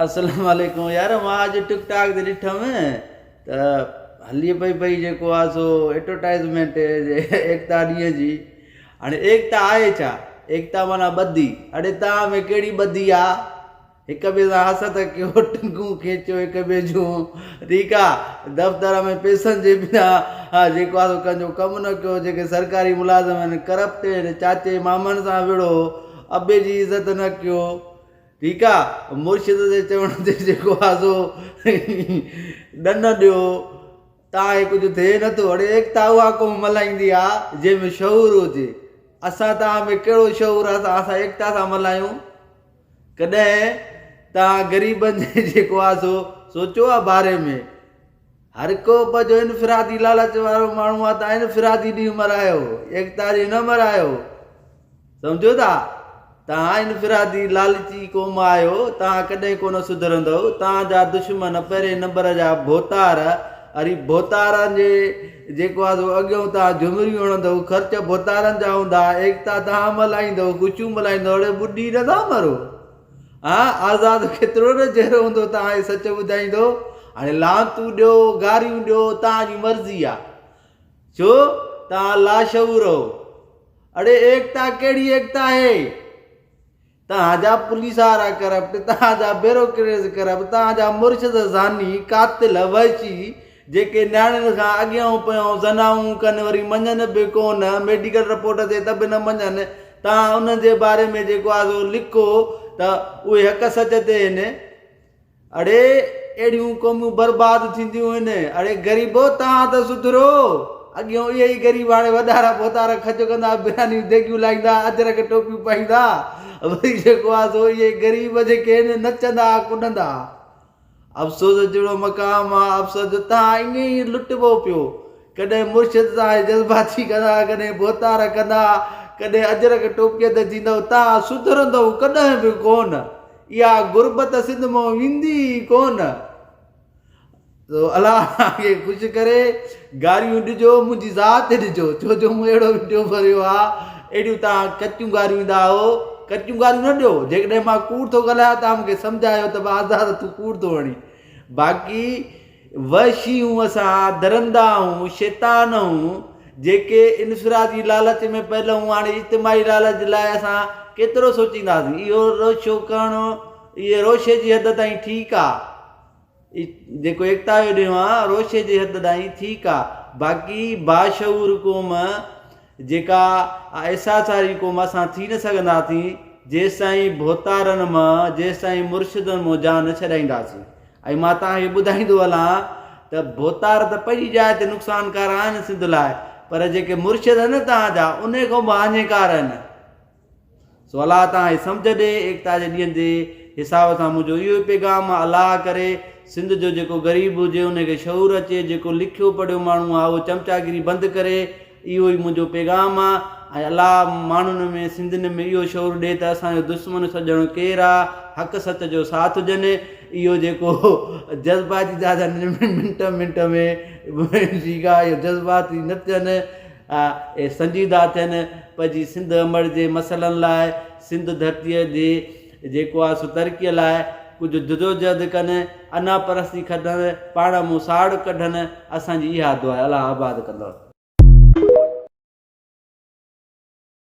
السلام عليڪم يار مان اڄ ٽڪ ٽاڪ تي ڏٺم ته هلي پئي پئي جيڪو آ سو ايڊورٽائزمينٽ ايڪتا ڏينهن جي هاڻي ايڪتا آهي ڇا ايڪتا معنيٰ ٻڌي اڙي توهان ۾ ڪهڙي ٻڌي آ هڪ ٻئي سان حسد ڪيو ٽنگون کيچو هڪ ٻئي جون ٺيڪ آ دفتر ۾ پيسن جي بنا جيڪو آ سو ڪنهن جو ڪم نه ڪيو جيڪي سرڪاري ملازم آهن ڪرپٽ آهن چاچي مامن سان وڙهو ابي جي عزت نه ڪيو ٺيڪ آ مرشد جي چوڻ تي جيڪو آ سو ڏن ڏيو تان هي ڪجهه ٿئي نٿو اڙي ايڪتا اها قوم ملهائيندي آ جنهن ۾ شعور هجي اسان تان ۾ ڪهڙو شعور آ اسان ايڪتا سان ملهايون ڪڏهن تان غريبن جي جيڪو آ سو سوچو آ باري ۾ هر ڪو پنهنجو انفرادي لالچ وارو ماڻهو آ تان انفرادي ڏينهن ملهايو ايڪتا ڏينهن نه ملهايو سمجهو ٿا؟ توهان انفرادي لالچي قوم آهيو، توهان ڪڏهن ڪونه سڌرندؤ، توهان جا دشمن پهرين نمبر جا ڀوتار، اري ڀوتارن جي جيڪو آهي سو اڳيون توهان جهمريون هڻندؤ، خرچ ڀوتارن جا هوندا، ايڪتا توهان ملهائيندؤ، خوشيون ملهائيندؤ، اڙي ٻڏي نه ٿا مرو؟ ها آزاد ڪيترو نه جهڙو هوندو توهان کي سچ ٻڌائيندو، هاڻي لعنتون ڏيو، گاريون ڏيو، توهان جي مرضي آهي، ڇو توهان لاشعور هو. اڙي ايڪتا ڪهڙي ايڪتا آهي؟ توهان جا پوليس وارا ڪرپٽ، توهان جا بيروڪريٽس ڪرپٽ، توهان جا مرشد زاني، قاتل، وحشي جيڪي نياڻين کان اڳيائون پويائون زنائون ڪن وري مڃن به ڪونه، ميڊيڪل رپورٽ تي ته به نه مڃن، توهان انهن جي باري ۾ جيڪو آهي سو لکو ته اهي حق سچ تي آهن. اڙي اهڙيون قومون برباد ٿينديون هن. اڙي غريبو توهان ته سڌرو. اڳيون اهي ئي غريب هاڻي وڏارا ڀوتار خرچ ڪندا، بريانيون ديڳيون لائيندا، اجرڪ ٽوپيون پائيندا، وري جيڪو آ سو اهي غريب جيڪي آهن نچندا ڪڏندا. افسوس جهڙو مقام آ افسوس جو توهان ائين ئي لٽبو پيو. ڪڏهن مرشد سان جذباتي ڪندا، ڪڏهن ڀوتار ڪندا، ڪڏهن اجرڪ ٽوپيء تي ٿيندؤ، توهان سڌرندؤ ڪڏهن به ڪونه. اها غربت سنڌ مان ويندي ئي ڪونه. سو الله توهان کي خوش ڪري. گاريون ڏجو منهنجي ذات ڏجو ڇو جو مون اهڙو وڊيو ڀريو آ اهڙيون توهان ڪچيون گاريون ڏيندا آهو ڪچيون گاريون نه ڏيو جيڪڏهن مان ڪوڙ ٿو ڳالهايان توهان مون کي سمجهايو ته ڀا آزاد تون ڪوڙ ٿو هڻين باقي وحشي هون اسان، درندا هون، شيطان هون، جيڪي انفرادي لالچ ۾ پيل هون، هاڻي اجتماعي لالچ لاء اسان ڪيترو سوچينداسين؟ اهو روشو ڪرڻ اهي روشي جي حد تائين ٺيڪ آ، جيڪو ايڪتا جو ڏينهن آ، روشي جي حد تائين ٺيڪ آ، باقي باشعور قوم جيڪا احساس واري قوم اسان ٿي نه سگهنداسين، جيستائين ڀوتارن مان، جيستائين مرشدن مان جان نه ڇڏائينداسين. ۽ مان توهان کي ٻڌائيندو هلان ته ڀوتار ته پنهنجي جاء تي نقصانڪار آهن سنڌ لاء پر جيڪي مرشد آهن نه توهان جا انهي کان به هاڃيڪار آهن. سو الله توهان کي سمجهه ڏي. ايڪتا جي ڏينهن جي حساب سان منهنجو اهو ئي پيغام آهي الله ڪري سنڌ جو جيڪو غريب هجي انهي کي شعور اچي جيڪو لکيو پڙهيو ماڻهو آهي اهو چمچاگيري بند ڪري اهو ئي منهنجو پيغام آ ۽ الله ماڻهن ۾ سنڌين ۾ اهو شعور ڏي ته اسان جو دشمن سڄڻ ڪير آ حق سچ جو ساٿ هجن اهو جيڪو جذباتي ٿا ٿين منٽ منٽ ۾ ٺيڪ آ اهو جذباتي نه ٿين ۽ سنجيده ٿين پنهنجي سنڌ امڙ جي مسئلن لاء سنڌ ڌرتيء جي جيڪو آ سو ترقيء لاء ڪجهه جدوجهد ڪن انا پرستي کڏن پاڻ مون ساڙ ڪڍن اسان جي اها دعا آهي الله آباد ڪندو.